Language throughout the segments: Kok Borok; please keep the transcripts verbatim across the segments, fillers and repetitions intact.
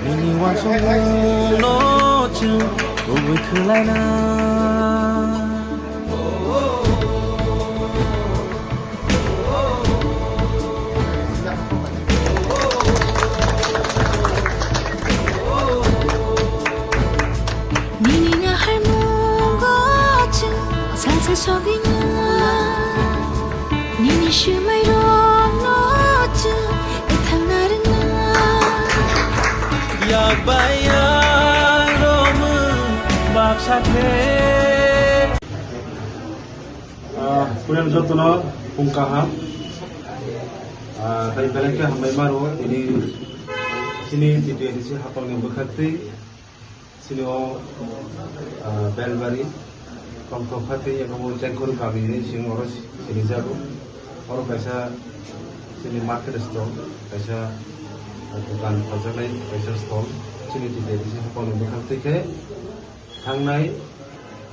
Nini uansukmungno chwng kubui khwlaina. Nini naharmungo chwng salsa sogwina. Nini swmairokno chwng kwthangna rwngna. Yak bai yak romwi baksa khe. Ah, puilano jotono phung kaham. Ah, tei belai khe hambai maro tini chini T T A D C hapangni bwkhaktwi. Chini o, ah, Belbari, Tongthok Khati, abo Chengkhor kami hinwi sini oro sinijago. Oro kaisa chini market stall, kaisa, ah, dukan phaljaknai kaisa stall. Chini T T A D C hapangni bwkhak twi khe thangnai,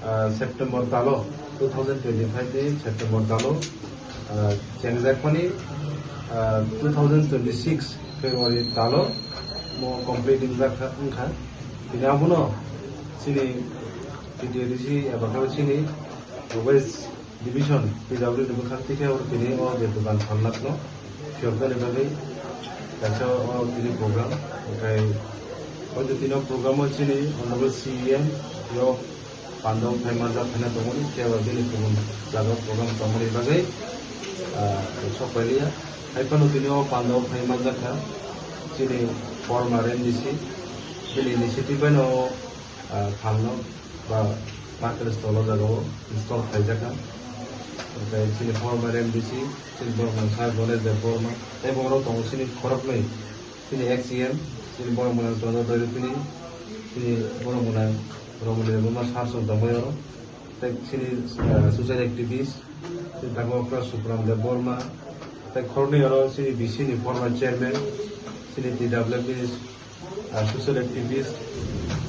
ah, September talo, two thousand twenty-five ni September talo, ah, chengjakmani, ah, two thousand twenty-six February talo mo complete wngjak kha, wngkha. Tini abono chini T T A D C eba khe chini West Division P W D ni bwkhak twi khe oro tini o je dukan phalnakno phiyoknani bagwi kaisa o tini program, hwnkhe o je tini o program o chini Honorable C E M rok pandao phai manjak phai na tongmani, phiya ba bini kubun jaga o program tongmani bagwi, ah, sok pailiya. Hai phano tini o pandao phai manjak kha chini former M D C, bini initiative bai no, ah, phalno ba market stall o jaga o install khaijak kha. Omohai chini former M D C, chini borok mwnsa Ganesh Debbarma, tei borok tongo chini khoroknwi. Chini ex E M, chini borok mwnang Chandra Doiripini, chini borok mwnang Romani Debbarma sir song tongmani oro. Tei chini, ah, social activist, chini Dagmapra Supram Debbarma, tei khoroknwi oro chini B C ni former chairman, chini T W F ni, ah, social activist,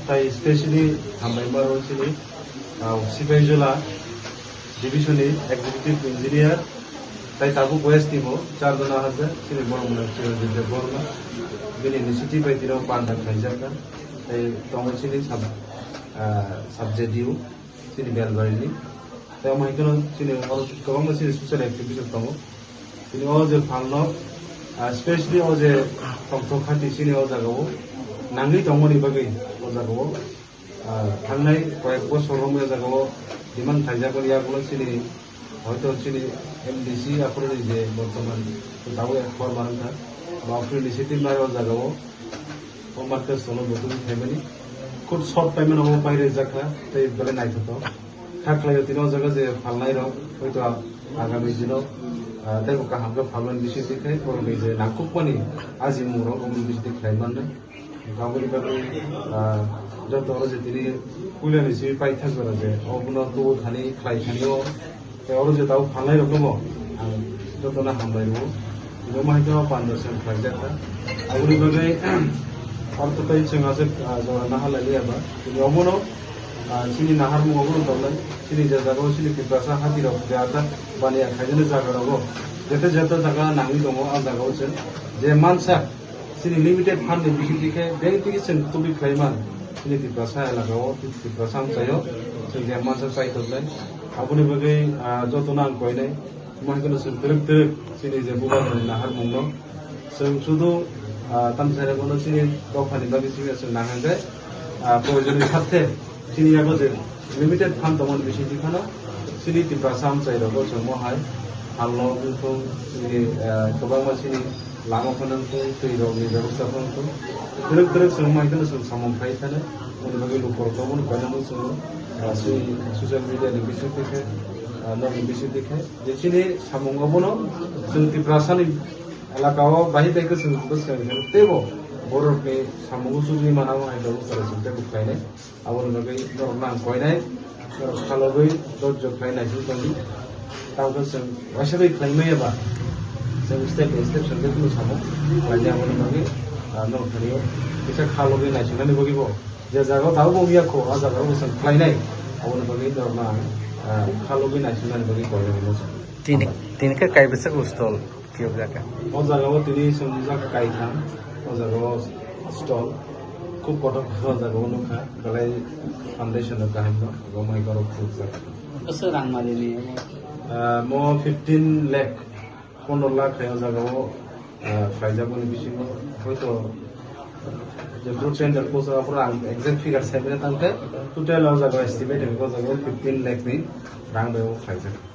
tei specially hambai maro chini, ah, Sipaijala Division ni executive engineer, tei tabuk West ni bo char jona hajak, chini borok mwnang Chiranjit Debbarma, bini initiative bai tino panda khaijak kha, tei tongo chini sub, ah, sub J D U, chini Belbari ni. Tei omo hai kheno chini oro kwbangma chini social activist rok tongo. Tini o je phalno, ah, specially o je Tongthok Khati chini o jaga o nangwi tongmani bagwi o jaga o Ah, thangnai koyek bosor romwi o jaga o demand khlaijakmani yagulo chini, hoito chini M D C aphuru ni je bortoman tabuk ek former wngkha, bo aphuru initiative nai o jaga o, o market stall o bo tubui phaimani. Khub short time o pairwk jakha, tei belai naithothok. Kha khlai o tini o jaga je phalnai rok, hoito agami dino, ah, teibo kaham khe phalmani bisingtwi khai, borokni je nangkukmani ajimung rok, oboni bisingtwi khlai mannai. Aboni bagwi, ah, joto oro je tini puilani simi paithak jora je, obono tubu thani, khlai thani o, tei oro je tabuk phalnai rokno bo ang jotono hambai rwo. Tini omo hai khe o panda se khlaijak kha. Aboni bagwi oro to tei chwng aswk, ah, jora naharlai liya ba. Tini omono, ah, chini naharmung obono tongnai. Chini je jaga o chini Tiprasa hati rok je ata baniya khaijani jaga rogo. Jete jete jaga nangwi tongo, ah jaga o chwng je mansa Chini limited fund ni bisingtwi khe bank twi chwng tubui khlai man. Chini Tiprasa elaka o, Tiprasa amchai o chwng je mansa chai tongnai. Aboni bagwi, ah, jotono ang koinai. Omo hai kheno chwng twrwk twrwk chini je bubagrani naharmung no. Chwng sudu, ah, tamsai rok no chini dophani bagwi simi chwng nang hwnkhe, ah, proyojoni sathe Chini yago je limited fund tongmani bisingtwi phano chini Tiprasa amchai rogo chwngmo hai halno wngthung, chini, eh, kwbangma chini lama phano wngthung, twi rokni bebosta phano wngthung. Twrwk twrwk chwng mai kheno chwng samung khai thani, moni bagwi lukurok tongmani koinano chwng, eh, chini social media ni bisingtwi khe, eh, nokni bisingtwi khe, je chini samung obono chwng Tiprasani elaka o bahai bai khe chwng bwskang teibo borokni samungo chukli manamo hai bebosta rok chwng teibo khlainai. Aboni bagwi norokno ang koinai, norok salogwi dojjo khlai naising tongdi. Tamo khe chwng waisa bai khlai maya ba, chwng step by step chwng khe kunu samung khlainai. Aboni bagwi, ah, norok thani o kisa kha logwi naisingmani bagwi bo je jaga o tabuk bo wngya kho, ah jaga o bo chwng khlainai. Aboni bagwi norokno ang, ah, kha logwi naisingmani bagwi koinai hinwi chwng. Tini, tini khe kaibwswk stall. O jaga o tini swngjak kaitham, o jaga o stall. Khub kotor o jaga o nukha, belai foundation rok kaham no, abo mai borok khub jak. Bwswk rang mali ni omo? Ah, mo fifteen lakh, pondro lakh hai o jaga o, ah, khlaijak boni bisingo, hoito je bru tender post o, aphuru ang exact figure sai mane tangkhe, total o jaga o estimate hai o jaga o fifteen lakh ni rang bai o khlaijak.